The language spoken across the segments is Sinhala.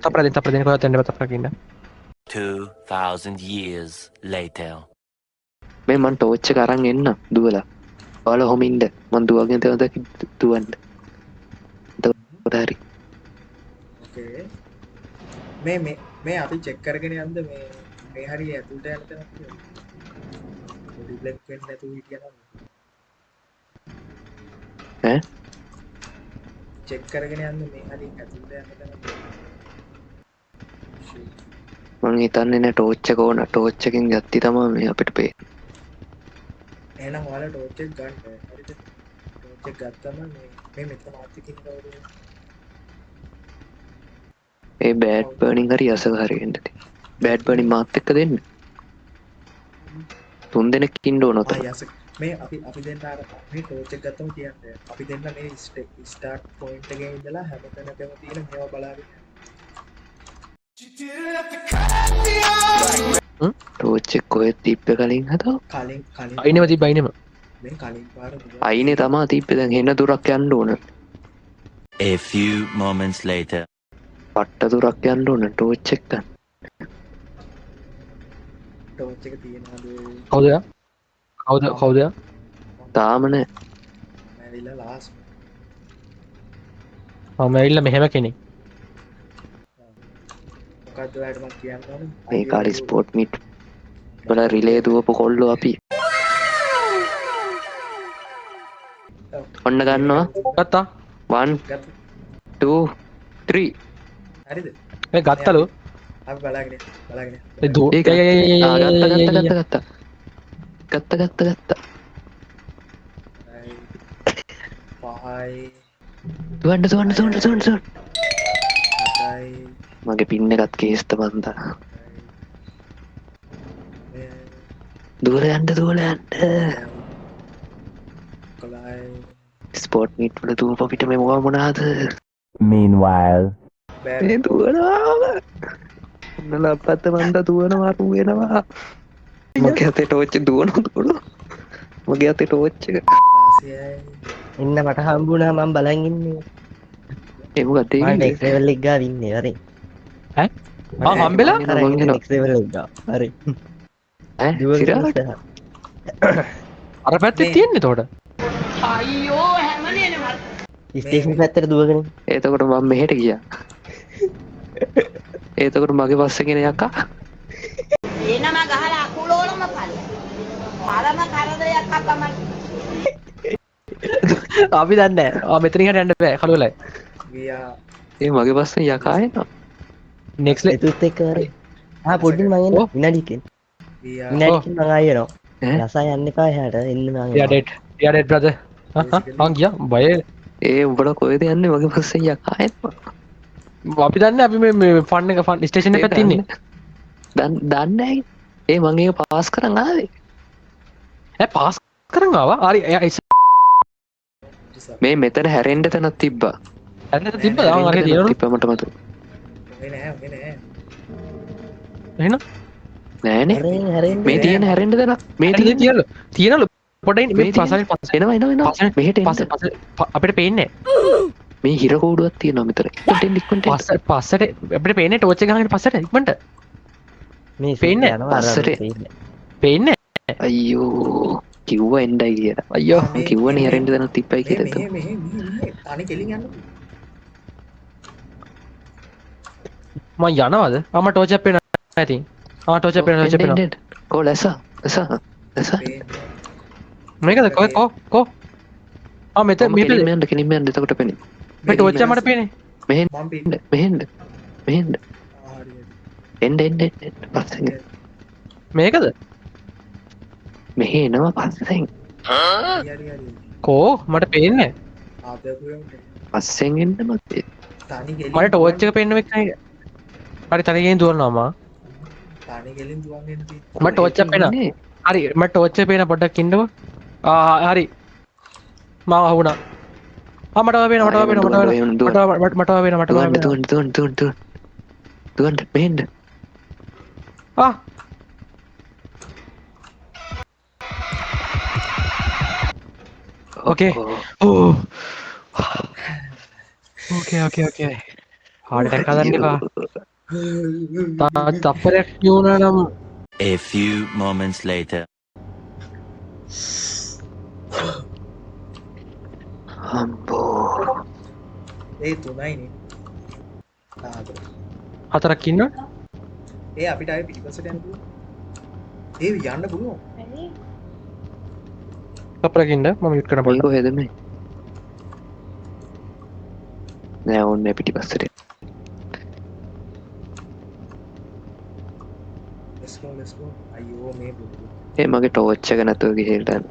තප්පර දෙන්න, තප්පර දෙන්න, කොහෙවත් යන්න එපා, තප්පරක් ඉන්න. 2000 years later. මේ මං ටෝච් එක අරන් එන්න දුවලා. ඔයාලා ඔහොම ඉන්න. මං දුවගෙන තව දුවන්න. එතකොට හරි. ඕකේ. මේ මේ මේ අපි චෙක් කරගෙන යන්ද මේ මේ හරිය ඇතුළට යන තැනක් තියෙනවා. පොඩි බ්ලැක් වෙන්න නැතුව හිටියනම්. ඈ? චෙක් කරගෙන යන්න මේ හරිය ඇතුළට යන තැනක් තියෙනවා. මං හිතන්නේ නෑ ටෝච් එක ඕන. ටෝච් එකෙන් යද්දි තමයි මේ අපිට පේන්නේ. එහෙනම් ඔයාලා ටෝච් එක ගන්න. හරිද? ටෝච් එක ගත්තම මේ මේ මෙතන මාත් එක්ක ඉන්න කවුරුද? ඒ බෑඩ් බර්නින් හරි යසක හරි වෙන්න ඇති. බෑඩ් බර්නින් මාත් එක්ක දෙන්න. තුන් දෙනෙක් ඉන්න ඕන ඔතන. ආ යසක මේ අපි අපි දෙන්න අර මේ ටෝච් එක ගත්තම කියන්නේ අපි දෙන්න මේ ස්ටාර්ට් පොයින්ට් එකේ ඉඳලා හැම තැනකම තියෙන මේවා බලාගෙන යන්න. ටෝච් එක කොහෙද තිබ්බේ කලින් හදා? කලින් කලින් අයිනෙම තිබ්බ අයිනෙම. මේ කලින් පාර දුවා. අයිනේ තමා තිබ්බේ. දැන් හෙන දුරක් යන්න ඕන. A few moments later. පට්ට දුරක් යන්න ඕන ටෝච් එක ගන්න. ටෝච් එක තියනවාද? කවුද යා? කවුද කවුද යා? තාම නෑ. මම ඇවිල්ලා ලාස්ට්. මම ඇවිල්ලා මෙහෙම කෙනෙක්. මොකද්ද ඔයාලට මං කියන්න ඕනේ? මේ කාලේ ස්පෝට් මීට් වල රිලේ දුවපු කොල්ලෝ අපි. ඔන්න ගන්නවා. ගත්තා. 1 ගත්තා. 2 3. හරිද? මේ ගත්තලු. අපි බලාගෙන බලාගෙන. ඒ දෝ ඒක ඒ ඒ ඒ ආ ගත්ත ඒ ගත්ත ගත්ත ගත්ත. ගත්ත ගත්ත ගත්ත. 5යි දුවන්න දුවන්න දුවන්න දුවන්න දුවන්න. 7යි මගේ පින් එකත් කේස්ත මන්දා. දුවලා යන්න දුවලා යන්න. 11යි ස්පෝට් මීට් වල දුවපු අපිට මේ මොකව මොනවාද? Meanwhile. මේ දුවනවා. ඔන්න ලප්පත්ත මන්දා දුවනවා රු වෙනවා. මගේ අතේ ටෝච් එක දුවනවා දුවනවා. මගේ අතේ ටෝච් එක. 16යි එන්න මට හම්බුණා මං බලන් ඉන්නේ. ඒ මොකක්ද ඒ මම කිව්වේ? නෙක්ස්ට් ලෙවල් එක ගාව ඉන්නේ හරි. ඈ? ආ හම්බෙලා? මං එනවා, මං එනවා. නෙක්ස්ට් ලෙවල් එක ගාව. හරි. ඈ දුවගෙන සිරාවට? ඉස්සරහ. අර පැත්තේ මේ- තියෙන්නේ එතකොට. අයියෝ හැමනේනේ මට. ස්ටේෂන් පැත්තට දුවගෙන. එතකොට මම මෙහෙට ගියා. එතකොට මගේ පස්සේ කෙන යකා. එනම ගහලා අකුලෝලම පල්ල. පරම කරදරයක් අප්පා මට. අපි දන්නේ නැහැ. ආ මෙතනින් හරි යන්න බෑ කළුවලයි. ගියා. ඒ මගේ පස්සේ යකා එනවා. නෙක්ස්ට් එතුත් එක්ක හරි. ආ පොඩ්ඩක් මං එන්න ඔව්. විනාඩියකින්. ගියා. විනාඩියකින් මං ආයෙ එනවා. ඈ? රසා යන්න එපා එහාට එන්න මං We are එනවා. dead. We are dead brother. හා හා මං ගියා බය. ඒ උඹලා කොහෙද යන්නේ මගේ පස්සේ යකා එනවා. අපි දන්නේ අපි මේ මේ ෆන් එක ෆන් ස්ටේෂන් එක පැත්තේ ඉන්නේ. දන්නේ නැහැ. ඒ මං ඒක පාස් කරන් ආවේ. ඈ පාස් කරන් ආවා. හරි එයා මේ මෙතන හැරෙන්න තැනක් තිබ්බා. හැරෙන්න තිබ්බද? ආ හරි හැරෙන්න තැනක් තියෙනවලු. තිබ්බා මට මතක. ඔය නෑ ඔය නෑ. එහෙනම් නෑනේ. හැරෙන්න හැරෙන්න. මේ තියෙන හැරෙන්න තැනක්. මේ හැරෙන්න තියෙන තියනලු. තියනලු. පොඩ්ඩක් ඉන්න. මේ මේ තියෙන. පස්සෙන් පස්සෙන් එනවා එනවා එනවා. පස්සෙන් මෙහෙට එන්න. පස්සේ පස්සේ අපිට පේන්නේ නෑ. මේ හිර කෝඩුවක් තියෙනවා මෙතන. ඉක්මනට එන්න ඉක්මනට එන්න. පස්ස පස්සට අපිට පේන්නේ ටෝච් එක ගහගෙන පස්සට ඉක්මනට. මේ පේන්නේ යනවා අර අර පස්සට. පේන්නේ. පේන්නේ නෑ. අයියෝ කිව්වා එන්නයි කියලා. අයියෝ මං කිව්වනේ හැරෙන්න තැනක් තිබ්බයි මේ කියලා. මෙහෙ මෙහෙ මෙහෙ මෙහෙ තනි කෙලින් යන්න. මං යනවද? ආ මට ටෝච් එකක් පේනවා ඇති. ආ ටෝච් එකක් පේනවා ටෝච් එකක් එන්න පේනවා. එන්න එන්න. කො ලැසා ලැසා ලැසා. මේකද කො කො කො ආ මෙතන කොහොම මේ කෙලින්ම යන්න කෙලින්ම යන්න එතකොට පෙනේ. මේ ටෝච් එක මට පේන්නේ. මෙහෙන්න මං පේ මෙහෙන්න මෙහෙන්න ආ හරි හරි. එන්න එන්න එන්න එන්න පස්සෙන් එන්න. මේකද? මෙහෙ එනවා පස්සෙන්. හරි හරි හරි. කෝ මට පේන්නේ නෑ. ආදපු එවුන්ට. පස්සෙන් එන්න මතේ. තනි කෙලින් මට ටෝච් එක පේන්න වෙන්නේ. හරි තනි ගෙන් දුවනවා මා. තනි කෙලින් දුවන් එන්න තියෙන්නේ. මට ටෝච් එක පේනවා. හරි මට ටෝච් එක පේන පොඩ්ඩක් ඉන්නකෝ. ආ හරි. මාව අහුණා. ආ මට පේනවා මට පේනවා මට පේනවා මට මට පේනවා මට දුවන්න පේනවා. දුවන්න දුවන්න දුවන්න දුවන්න. දුවන්න මෙහෙන්න. ආ ඕකේ. ඔව්. ඕ. Okay okay okay. Heart attack හදන්න එපා. තා තප්පරයක් කියුණා නම් A few moments later. අම්බෝ. ඒ තුනයි නේ. ආ හතර. හතරක් ඉන්නවනේ. ඒ අපිට ආයේ පිටිපස්සට යන්න පුළුවන්. ඒ යන්න පුළුවන්. තප්පරයක් ඉන්න මම මියුට් කරන මේ පොඩ්ඩක්. කොහෙද මේ? නෑ ඕන්නේ පිටිපස්සට. Let's go, let's go. අයියෝ මේ බොරු. ඒ මගේ ටෝච් එක නැතුව ගිහිල්ලා යන්න.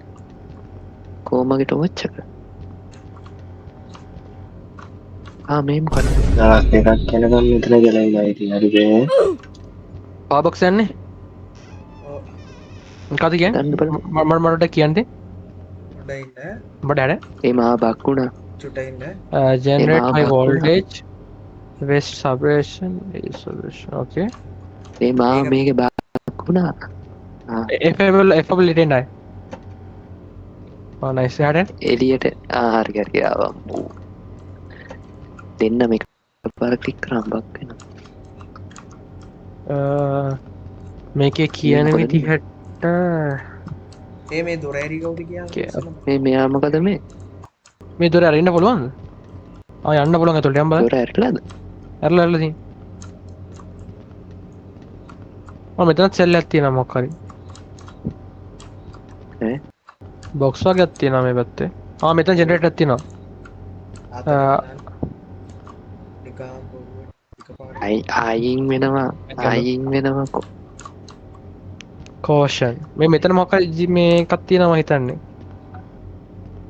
කෝ මගේ ටෝච් එක? ආ මේ මොකද? දවස් දෙකක් යනකම් මෙතන ගැලවිලා ඉතින් හරි බෑ. පවර් බොක්ස් යන්නේ? ඔව්. මොකද කියන්නේ? දන්න බලමු. මම මට කියන්න දෙන්න. පොඩ්ඩක් ඉන්න. උඹට හැර. ඒ මහා බක් වුණා. චුට්ටක් ඉන්න. Generate මහා high බක් වුණා. voltage waste separation solution, okay. ඒ මහා ඒක මේකේ බක් වුණා. ආ FL FL ඉතින් නයි. ආ නයිස් එහාට යන්න. එළියට ආ හරි හරි ආවා. අම්බෝ. දෙන්න මේක පාර ක්ලික් කරාම බක් වෙනවා. මේකේ මේ කියන මොකද මේ? විදිහට ඒ මේ දොර ඇරි කවුද කියලා ඉස්සෙල්ලම. මේ මෙයා මොකද මේ? මේ දොර අරින්න පුළුවන්ද? ආ යන්න පුළුවන් ඇතුළට යන්න බලන්න. දොර ඇරිලාද? ඇරලා ඇරලා තියෙන. ආ මෙතනත් සෙල් එකක් තියෙනවා මොකක් හරි. ඈ? බොක්ස් වගේක් තියෙනවා මේ පැත්තේ. ආ මෙතන ජෙනරේටර් එකක් තියෙනවා. හතර නිකන් බොරුවට එකපාරට. අයින් වෙනවා අයින් වෙනවා කෝෂන්. මේ මෙතන මොකක් හරි මේ එකක් තියෙනවා මම හිතන්නේ.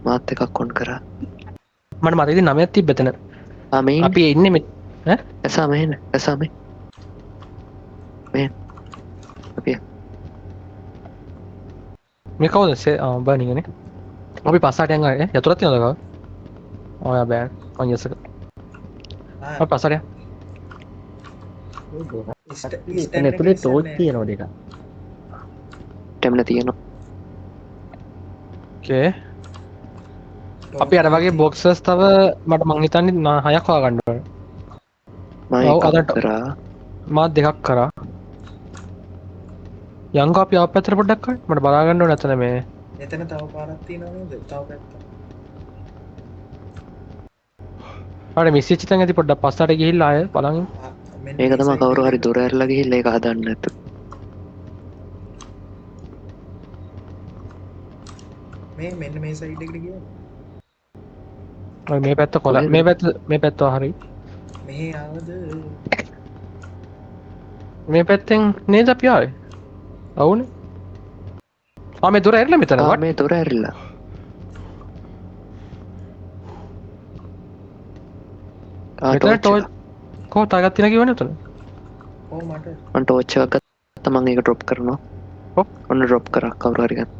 මාත් එකක් ඔන් කරා. මට මතකද නමයක් තිබ්බ එතන. ආ මේ ඉන්නේ. අපි ඉන්නේ මේ ඈ? ඇසා මෙහෙන ඇසා මේ. මෙහෙන. අපි මේ කවුද? ආ බර්නින් නේ. අපි පස්සට යන් ආයේ යතුරක් තියෙනවද කව? ඔයා බෑ. මං යසක. ආ අපි පස්සට යන්. එතන ඇතුලේ ටෝච් තියෙනවා දෙකක්. ටැමිනා තියෙනවා. ඕකේ. අපි අර වගේ බොක්සස් තව මට මං හිතන්නේ හයක් හොයාගන්න ඕනේ. මම ඔව් එකක් අදට කරා. මාත් දෙකක් කරා. යංගෝ අපි ආව පැත්තට පොඩ්ඩක් ආයි. මට බලා ගන්න ඕනේ අතන මේ. එතන තව පාරක් තියෙනව නේද? තව පැත්තක්. අර මිස් වෙච්ච තැන් ඇති පොඩ්ඩක් පස්සට ගිහිල්ලා ආය බලන් ඉන්න. ආ මෙන්න මේක මේ තමයි සයිඩ් කවුරු හරි එකට. දොර ඇරලා ගිහිල්ලා ඒක හදන්න නැතු. මේ මෙන්න මේ සයිඩ් එකට ගියාද? ඔය මේ පැත්ත කොළ කොහෙද? මේ පැත්ත මේ පැත්ත හරි. මෙහෙ ආවද? මේ පැත්තෙන් නේද අපි ආවේ? ඔව්නේ. ආ මේ දොර ඇරිලා මෙතන. ආ what? මේ දොර ඇරිලා. ආ මෙතන ටෝච් ටෝච් එක. කොහොම තාගත් තියෙන කිව්වනේ උතන. ඔව් මට මං ටෝච් එකක් ගත්තා මං ඒක ඩ්‍රොප් කරනවා. ඔව්. ඔන්න ඩ්‍රොප් කරා කවුරු හරි ගන්න.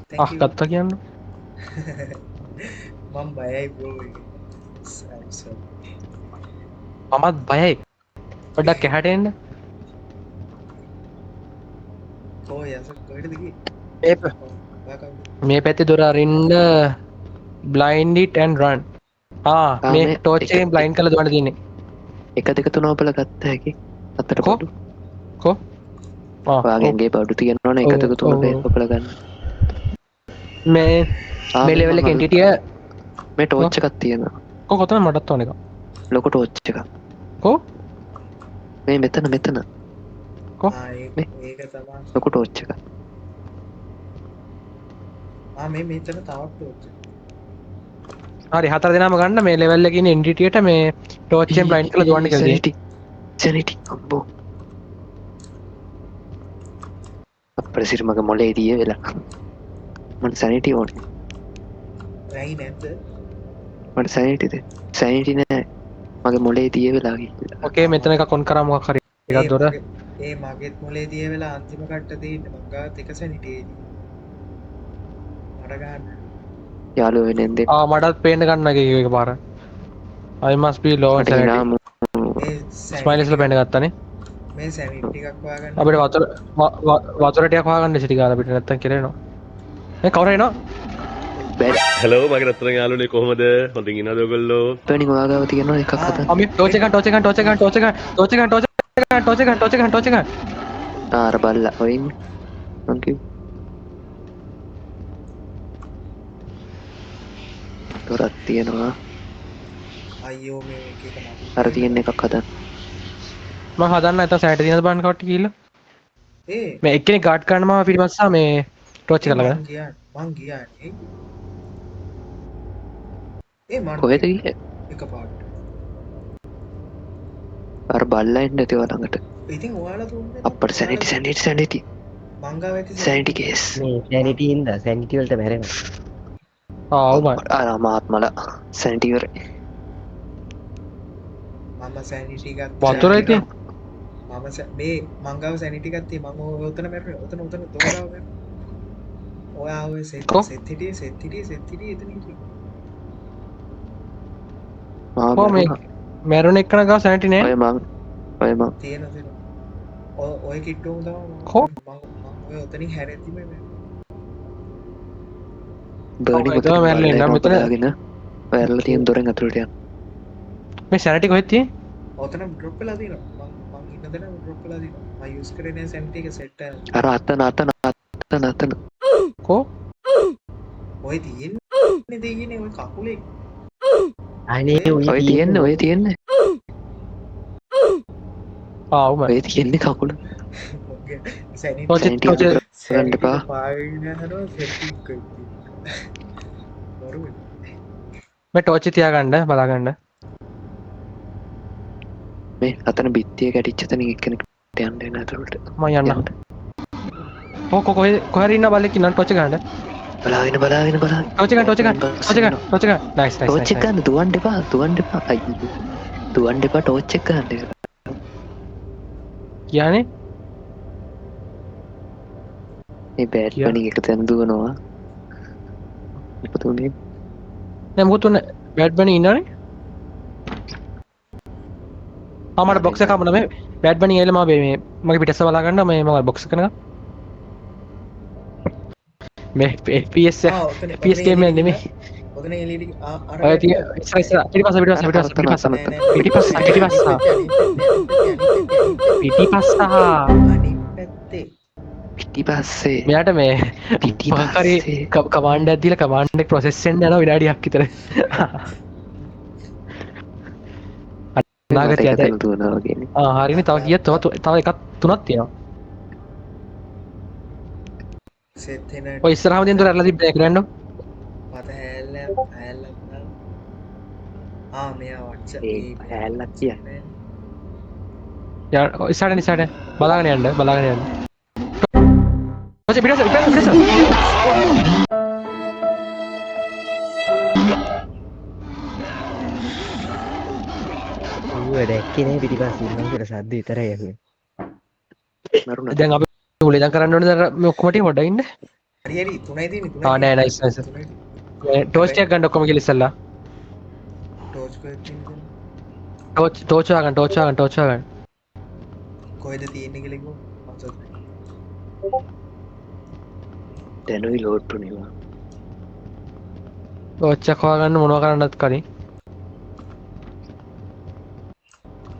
thank ආ you. ගත්තා කියන්න. මං බයයි බ්‍රෝ ඒක. I'm sorry. මමත් බයයි. පොඩ්ඩක් එහාට එන්න. කෝ යස කොහෙටද ගියේ? මේ ඔව් ඔයා කවුද? මේ පැත්තේ දොර අරින්න blind it and run. ආ ආ මේ මේ ටෝච් එක එකෙන් බ්ලයින්ඩ් කරලා දුවන්න තියෙන්නේ. 1 2 3 ඔබලා ගත්ත හැකි. අතට කො? බඩු. කො? ආ ඔයාගේ ඔව් ඇඟේ බඩු තියෙනවනේ 1 ඔව් 2 3 ඔව් පේ ඔබලා ගන්න. මේ ආ මේ මේ ලෙවල් මං එකේ අල් එන්ටිටිය මේ කො ටෝච් එකක් තියෙනවා. කො කොතන මටත් ඕන එකක්. ලොකු ටෝච් එකක්. කො මේ මෙතන මෙතන කො ආ ඒක මේ ඒක තමා. ලොකු ටෝච් එකක්. ආ මේ මෙතන තවත් ටෝච් එකක්. හරි හතර දෙනාම ගන්න මේ ලෙවල් එකේ ඉන්න එන්ටිටියට මේ ටෝච් එකෙන් බ්ලයින්ඩ් කරලා දුවන්න කියලා තියෙන්නේ. සැනිටි සැනිටි අම්බෝ. අප්‍රසිරි මගේ මොලේ දිය වෙලා. මට සැනිටි ඕනේ. ඇයි නැද්ද? මට සැනිටිද? සැනිටි නෑ. මගේ මොලේ දිය වෙලා ගිහිල්ලා. ඕකේ මෙතන එකක් ඔන් කරා මොකක් හරි එකක් ඒ දොර. මගේ ඒ මගෙත් මොලේ දිය වෙලා අන්තිම කට්ට තියෙන්නේ මං ගාවත් එක සැනිටි එළිය. මට ගහන්න. යාළුවෝ වෙනෙන් දෙන්න. ආ මටත් පේන්න ගන්න එක එක පාර. I must be low on මට sanity. hina මු මේ ස්මයිලිස් සැනිටි වල පේන්න ගත්තානේ. මේ සැනිටි ටිකක් හොයාගන්න අපිට වතුර වතුර ටිකක් හොයාගන්න සිටි ගාලා අපිට නැත්තම් කෙරෙනවා. මේ කවුරු එනවා? බැට් හෙලෝ මගේ රත්තරන් යාළුවනේ කොහොමද? හොඳින් ඉන්නවද ඔයගොල්ලෝ? බර්නින් ඔයා ගාව තියෙනවා එකක් හදන්න. අපි ටෝච් එක ටෝච් එක ටෝච් එක ටෝච් එක ටෝච් එක ටෝච් එක ටෝච් එක ටෝච් එක ටෝච් එක ආ අර බල්ලා ඔය ඉන්නේ. මං කිව්වේ. දොරක් තියෙනවා. අයියෝ මේ එක එක නඩු. අර තියෙන එකක් හදන්න. මං හදන්න නැත්තම් සැනට තියෙනද බලන්න කවට්ටි ගිහිල්ලා. ඒ මේ එක්කෙනෙක් ගාඩ් කරන්න මම පිටිපස්සා මේ ටෝච් එක ළඟ. මං ගියා මං ගියානේ. ඒ මට කොහෙද ගියේ? එකපාරට. අර බල්ලා එන්න ඇති ඔයා ළඟට. ඉතින් ඔයාලා තුන් දෙනා අප්පට සැනිටි සැනිටි සැනිටි. මං ගාව ඇති සැනිටි කේස්. මේ සැනිටි හින්දා සැනිටි වලට මැරෙනවා. ආ ඔව් මං. අර මහත්මලා සැනිටි ඉවරයි. මම සැනිටි ගත්තා. වතුර ඉතින් මම මේ මං ගාව සැනිටි ගත්තේ මං ඔය ඔතන මැරුණේ. ඔතන ඔතන දොර ගාව මැරුණේ. ඔයා ඔය සෙත් කො? සෙත් හිටියේ සෙත් හිටියේ සෙත් හිටියේ එතන හිටියේ. මම කො මේ මැරුණා. මැරුණ එක්කන ගාව සැනිටි නෑ. ඔය මං ඔය මං තියෙන තියෙන. ඔය ඔය කිට්ටුවම තමයි කො? මං මං ඔය ඔතනින් හැරෙද්දිම මැරුණේ. බර්නින් ඔව්, ඔතන ඒක මැරෙලා බල්ලා ඉන්නවා එනවා මෙතන. බලාගෙන. ඔය ඇරලා තියෙන දොරෙන් ඇතුළට යන්න. මේ සැනිටි කොහෙද තියෙන්නේ? ඔතන ඩ්‍රොප් වෙලා තියෙනවා. මං මං ඉන්න තැන ඩ්‍රොප් වෙලා තියෙනවා. මං යූස් කරේ නෑ සැනිටි එක සෙට් එක. අර අතන අතන අතන අතන. කො? ඔය තියෙන්නේ දෙයියනේ ඔය කකුලේ. අනේ ඔය ඔය තියෙන්නේ ඔය තියෙන්නේ. ආ ඔව් මං. ඔය තියෙන්නේ කකුල. මගේ සැනිටි ටෝච් සැනිටි ටෝච් කරගන්න සැනිටි එපා. එක පාගෙන යනවා සෙටින් කරලා. බරු වෙනවා. මේ ටෝච් එක තියාගන්න බලාගන්න. මේ අතන බිත්තිය කැඩිච්ච තැනින් එක්කෙනෙක්ට යන්න වෙන ඇතුළට. මං යන්න. යන්න. කො කො කොහෙ කොහේ හරි ඉන්න බල්ලෙක් ඉන්නවා ටෝච් එක ගන්න. බලාගෙන බලාගෙන බලාගෙන. ටෝච් එක ගන්න ටෝච් එක ගන්න ටෝච් එක ගන්න ටෝච් එක ගන්න. නයිස් නයිස් ටෝච් එක ගන්න දුවන්න එපා දුවන්න එපා. අයියෝ. දුවන්න එපා ටෝච් එක ගන්න. කියන්නේ මේ බෑට් කියා. බනි එක තැන දුවනවා. මොකද උනේ? නෑ මොකද උනේ බෑට් බනි ඉන්නවනේ. ආ මට බොක්ස් එක හම්බුණා මේ බෑට් බනි ඇවිල්ලා මම මේ මගේ පිටස්ස බලා ගන්න මේ මම බොක්ස් එක නගා. මේ FPS ආ ඔතන FPS ඔතන ගේම් එළියට එක නෙමෙයි. ගියා. ඔතන එළියට ආ අර ඔය තියෙ ඉස්සර ඉස්සර පිටිපස්ස පිටිපස්ස පිටිපස්ස පිටිපස්ස නෑ නෑ පිටිපස්ස පිටිපස්ස පිටිපස්ස අනිත් පැත්තේ. පිටිපස්සේ මෙයාට මේ මොකක් හරි පිටිපස්සේ කමාන්ඩ් එකක් දීලා කමාන්ඩ් එක ප්‍රොසෙස් වෙන්න යනවා විනාඩියක් විතර. මට අනාගතය එක අදයි. තැන දුවනවා වගේනේ. ආ හරිනේ තව කීයක් තව තව එකක් තුනක් තියෙනවා. සෙත් එන ඔය ඉස්සරහම තියෙන දොර ඇරලා තිබ්බේ ඒක රැන්ඩම්. පත හැල්ල හැල්ලක් දාන්න. ආ මෙයා WhatsApp ඒ හැල්ලක් කියන්නේ. යා ඔය ඉස්සරහට යන්න, ඉස්සරහට යන්න. බලාගෙන යන්න බලාගෙන යන්න. ටෝච් පිටස්ස පිටස්ස පිටස්ස. ඌව දැක්කේ නෑ පිටිපස්සේ ඉන්නවා කියලා සද්ද විතරයි ඇහුනේ. මැරුණා. දැන් අපි උලේ දැන් කරන්න ඕනේ දැන් මේ ඔක්කොම ටික පොඩ්ඩක් ඉන්න. හරි හරි තුනයි තියෙන්නේ තුනයි. ආ නෑ නයිස් නයිස්. තුනයි තියෙන්නේ. මේ ටෝච් ටිකක් ගන්න ඔක්කොම කියලා ඉස්සෙල්ලා. ටෝච් කොහෙද තියෙන්නේ? ටෝච් ටෝච් හොයාගන්න ටෝච් හොයාගන්න ටෝච් හොයාගන්න. කොහෙද තියෙන්නේ කියලා කිව්වොත් මං සතුටුයි. දැනුයි ලෝඩ් වුණේ මං. ටෝච් එකක් හොයාගන්න මොනවා කරන්නත් කලින්.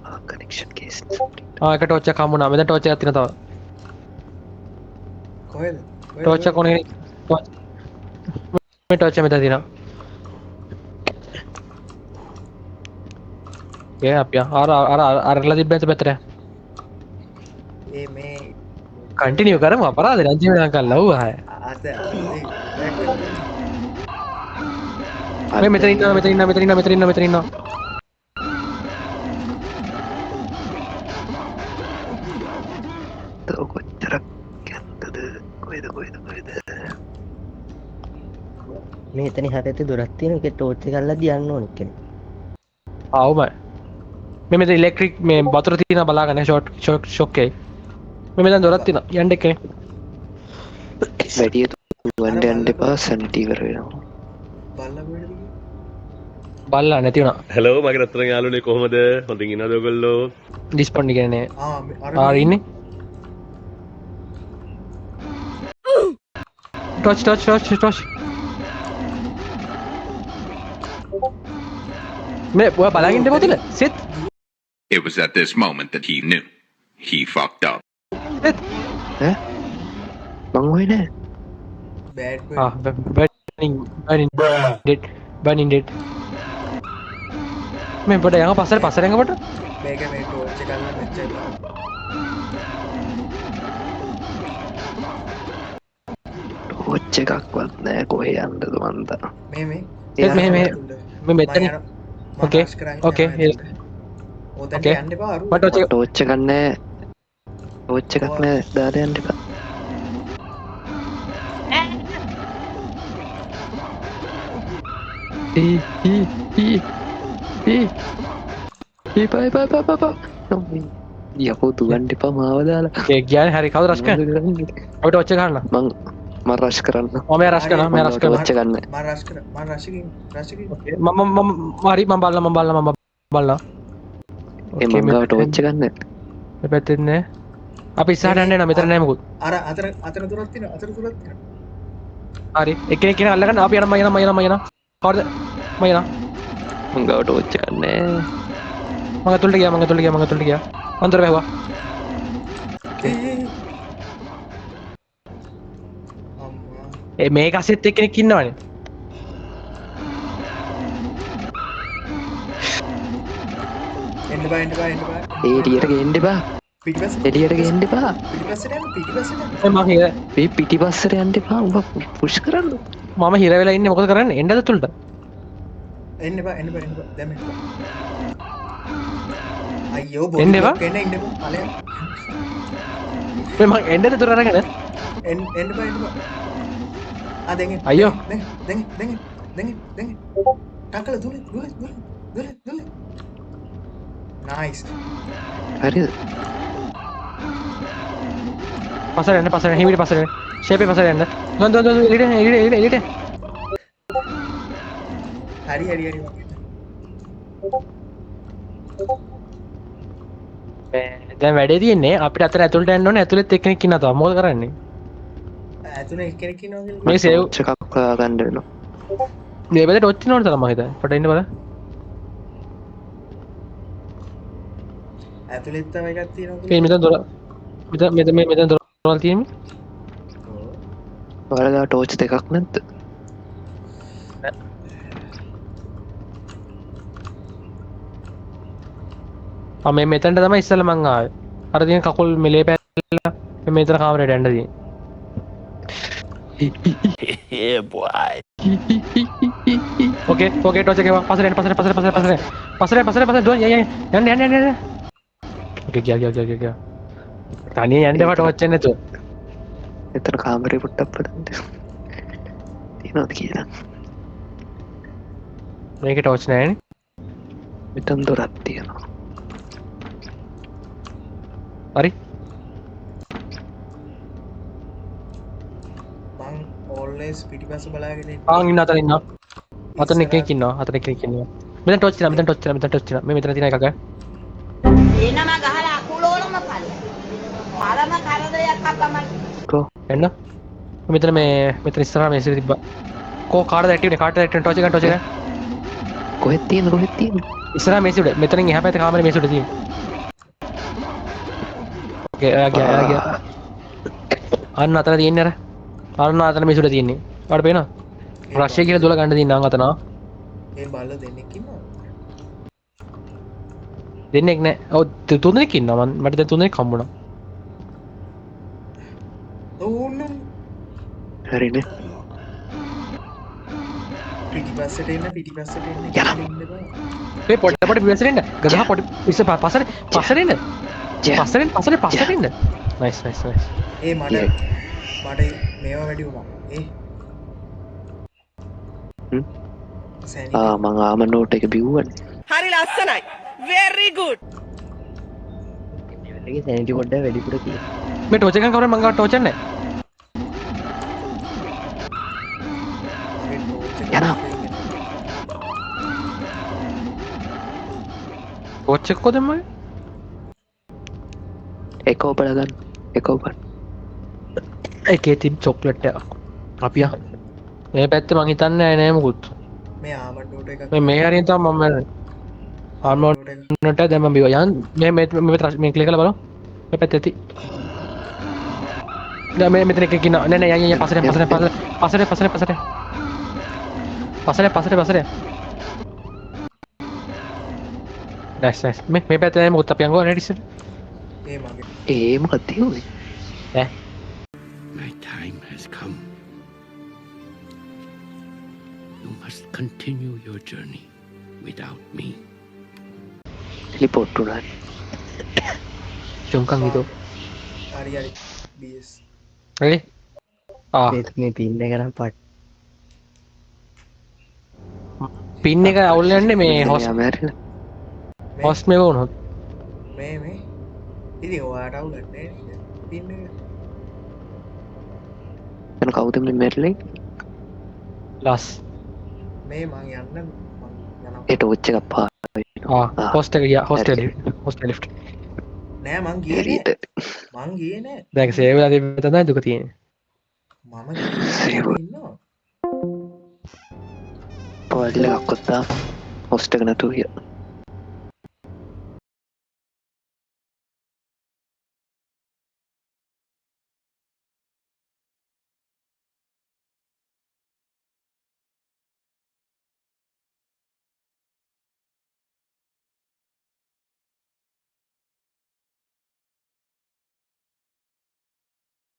ආ කනෙක්ෂන් කේස්. ආ එක ටෝච් එකක් හම්බුණා. මෙතන ටෝච් එකක් තියෙනවා තව. කොහෙද? කොහෙද? ටෝච් එකක් ඕන කෙනෙක් ටෝච් මේ ටෝච් එක මෙතන තියෙනවා. ඒ අපි අර අර අරලා තිබ්බ ඇත පැත්තට. ඒ මේ කන්ටිනියු කරමු අපරාධේ රංජි වෙනකන් ලව්ව ආය. අත මේ මෙතන ඉන්නවා මෙතන ඉන්නවා මෙතන ඉන්නවා මෙතන ඉන්නවා මෙතන ඉන්නවා. තව කොච්චරක් යන්නද? කොහෙද කොහෙද කොහෙද? මේ එතන එහා පැත්තේ දොරක් තියෙනවා. ඒකේ ටෝච් එක අල්ලද්දි යන්න ඕන එක්කෙනෙක්. ආ ඔව් මම. මේ මෙතන ඉලෙක්ට්‍රික් මේ වතුර තියෙනවා බලාගන්න ෂොට් ෂොක් ෂොක් එකයි. මේ මෙතන දොරක් තියෙනවා යන්න එක්කෙනෙක්. වැඩිය දුවන්න යන්න එපා සැනිටි ඉවර වෙනවා. බල්ලා කොහෙද ගියේ? බල්ලා නැති වුණා. හෙලෝ මගේ රත්තරන් යාළුවනේ කොහොමද? හොඳින් ඉන්නවද ඔයගොල්ලෝ? ඩිස්පොන් එක නේ. ආ මේ අර ආ ඉන්නේ. Torch torch torch torch. මේ ඔයා බලන් ඉන්න පොතල සිත්. It was at this moment that he knew. He fucked up. සිත්. ඈ මං ඔය නෑ. Bad boy. ආ burning burning dead burning dead. මේ පොඩ යංග පස්සට පස්සට යංග පොඩ. මේක මේ ටෝච් එක අල්ලන්න මෙච්චර. ටෝච් එකක්වත් නෑ කොහේ යන්නද මන්දා. මේ මේ සිත් මෙහෙ මෙහෙ මේ මෙතන. ඕකේ ඕකේ ඔතනට යන්න එපා අරු. මට ටෝච් එක ටෝච් එකක් නෑ. ටෝච් එකක් නෑ දාලා යන්න එපා. ඒ ඒ ඒ ඒ ඒ පා පා පා පා පා. යකෝ දුවන්න එපා මාව දාලා. ඒ කියන්නේ හරි කවුද රෂ් කරන්නේ? අපි ටෝච් එක ගන්න. මං මං රෂ් කරන්න. මම රෂ් කරනවා මම රෂ් කරනවා. ටෝච් එක ගන්න. මං රෂ් කරා මං රෂ් එකකින් රෂ් එකකින්. ඕකේ මම මම හරි මං බලනවා මං බලනවා මං බලනවා. ඒ මං ගාව ටෝච් එක ගන්න. මේ පැත්තෙත් නෑ. අපි ඉස්සරහට යන්න යනවා මෙතන නෑ මොකුත්. අර අතන අතන දුරක් තියෙනවා අතන දුරක් තියෙනවා. හරි එක්කෙනෙක් කෙනෙක් අල්ලගන්න අපි යනවා මං යනවා මං යනවා මං යනවා. කවුද? මං යනවා. මං ගාව ටෝච් එකක් නෑ. මං ඇතුළට ගියා මං ඇතුළට ගියා මං ඇතුළට ගියා. මං දොර වැහුවා. අම්මා ඒ මේක අස්සෙත් එක්කෙනෙක් ඉන්නවනේ. එන්න බා එන්න බා එන්න බා. ඒ එළියට ගේන්න එපා. පිටිපස්ස එළියට ගේන්න එපා. පිටිපස්සට යන්න පිටිපස්සට යන්න. මං හිර මේ පිටිපස්සට යන්න එපා. උඹ පුෂ් කරන්න. මම හිර වෙලා ඉන්නේ මොකද කරන්නේ? එන්නද ඇතුළට? එන්න බා එන්න බා එන්න බා දැන් එන්න බා. අයියෝ බොඩි එන්න එපා? බ්ලොක් වෙන්න ඉන්න බා ඵලයන්. මේ මං එන්නද දොර අරගෙන? එන්න එන්න බා එන්න බා. ආ දැන් එන්න. අයියෝ. දැන් දැන් දැන් දැන් දැන් ටකල දුල දුල දුල දුල දුල. නයිස්. හරිද? පස්සට යන්න පස්සට යන්න හිමිට පස්සට යන්න. ෂේප් එක පස්සට යන්න. දුවන් දුවන් දුවන් එළියට එන්න එළියට එළියට එළියට. හරි හරි හරි මං එන්න. මේ දැන් වැඩේ තියෙන්නේ අපිට අතන ඇතුළට යන්න ඕනේ ඇතුළෙත් එක්කෙනෙක් ඉන්නවා තව. මොකද කරන්නේ? ඇතුළේ එක්කෙනෙක් ඉන්නවා කියලා. මේ සේව් ටෝච් එකක් හොයාගන්න වෙනවා. මේ පැත්තේ ටෝච් තියෙනවනේ තරම් මං හිතන්නේ. පොඩ්ඩක් ඉන්න බලන්න. ඇතුළෙත් තව එකක් තියෙනවා මේ කියලා. මෙතන දොර මෙතන මෙතන මේ මෙතන දොරවල් තියෙන්නේ. ඔව්. ඔයාලා ගාව ටෝච් දෙකක් නැද්ද? ආ මේ මෙතනට තමයි ඉස්සෙල්ලා මං ආවේ. අර තියෙන කකුල් මෙලේ පැල්ලලා මේ මෙතන කාමරේට යන්න තියෙන්නේ. Yeah, boy. Okay okay torch එක එවා. පස්සට යන්න පස්සට පස්සට පස්සට පස්සට පස්සට පස්සට පස්සට දුවන් යන්න යන්න යන්න යන්න යන්න. ඕකේ ගියා ගියා ගියා ගියා. තනියෙන් යන්න එපා ටෝච් එක නැතුව. එතන කාමරේ පොඩ්ඩක් බලන්න. තියෙනවද කියලා. මේකේ ටෝච් නෑනේ. මෙතන දොරක් තියෙනවා. හරි. මං ඕල්වේස් පිටිපස්ස බලාගෙන ඉන්න. ආන් ඉන්න අතන ඉන්නවා. අතන එක්කෙනෙක් ඉන්නවා. අතන එක්කෙනෙක් ඉන්නවා. මෙතන ටෝච් තියෙනවා මෙතන ටෝච් තියෙනවා මෙතන ටෝච් තියෙනවා. මේ මෙතන තියෙන එකක් ඈ. එනම ගහලා අකුලෝලම පල්ල. පරම කරදරයක් අප්පා මට. කෝ එන්න. මෙතන මේ මෙතන ඉස්සරහා මේ ඉස්සර තිබ්බා. කෝ කාටද ඇක්ටිව් නේ කාටද ඇක්ටිව් ටෝච් එක ගන්න ටෝච් එක ගන්න. කොහෙද තියෙන්නේ කොහෙද තියෙන්නේ? ඉස්සරහා මේසෙ උඩ. මෙතනින් එහා පැත්තේ කාමරේ මේසෙ උඩ තියෙන්නේ. ඕකේ ඔයා ගියා ඔයා ගියා. අන්න අතන තියෙන්නේ අර. අන්න අතන මේසෙ උඩ තියෙන්නේ. ඔයාලට පේනවද? රෂ්‍ය කියලා දුල ගන්න තියෙන අන් අතන. ඒ බල්ලෝ දෙන්නෙක් ඉන්නවා. දෙන්නෙක් නෑ. ඔව් තුන් දෙනෙක් ඉන්නවා. මං මට දැන් තුන් දෙනෙක් හම්බුණා. ඔව් ඔන්න හරිනේ. පිටිපස්සට එන්න පිටිපස්සට එන්න යනවා. කියලා ඉන්න බා. මේ පොඩ පොඩ පිටිපස්සට එන්න. ගගහ පොඩි ඉස්ස පස්සට පස්සට එන්න. ජෑ. පස්සට එන්න පස්සට පස්සට එන්න. Nice nice nice. ඒ මට ජෑ. මට මේවා වැඩි වුණා. ඒ හ්ම්? සැනිටි. ආ මං ආමන් නෝට් එක බිව්වනේ. හරි ලස්සනයි. Very good. Level එකේ සැනිටි පොඩ්ඩක් වැඩිපුර තියෙනවා. මේ ටෝච් එකෙන් කවුරුන් මං ගාව ටෝච් එක නෑ. මගේ ටෝච් එක යනවා. ටෝච් එක කොහෙද මගේ? එකෝ බලගන්න. එකෝ බලන්න. එකේ තිබ් චොක්ලට් එක. අපි ආ. මේ පැත්තේ මං හිතන්නේ නෑ නෑ මොකුත්. මේ ආමන් නෝට් එකක් මේ මේ හරියෙන් තමයි මම මැරෙන්නේ. ආර්මර් නට දැන් මම බිව්වා. යන් මේ මේ මේ මේ ක්ලික් කරලා බලමු. මේ පැත්තේ ඇති. නෑ, මේ මෙතන එකෙක් ඉන්නවා. නෑ නෑ, යන් යන් පස්සට පස්සට පස්සට පස්සට පස්සට පස්සට පස්සට පස්සට. Nice nice. මේ මේ පැත්තේ නෑ, මොකද අපි යංගෝ නේද ඉස්සර? ඒ මගේ ඒ මොකක්ද තියුනේ? ඈ. My time has come. You must continue your journey without me. Teleport වුණා. චුම්කන් හිතෝ. හරි හරි, BS. හරි. ආ. ඒත් මේ පින් එක නම් පට්. පින් එක අවුල් යන්නේ මේ හොස් මැරිලා. හොස් මේව වුණොත්. මේ මේ ඉතින් ඔයාට අවුලක් නෑ නේද පින් එක? එතන කවුද මේ මැරිලා? ලස්. මේ මං යන්න, මං යනවා. ඒ ටෝච් එකක් පා. ආ, හොස්ට් එක ගියා. හොස්ට් එක හොස්ට් ලිෆ්ට්. නෑ, මං ගියේ නෑ. මං ගියේ නෑ. දැන් සේව් වෙලා තිබ්බ තමයි දුක තියෙන්නේ. මම ගියේ නෑ, ඉන්නවා. පොඩි එකක් ඔත්තා හොස්ට් එක නැතුව ගියා.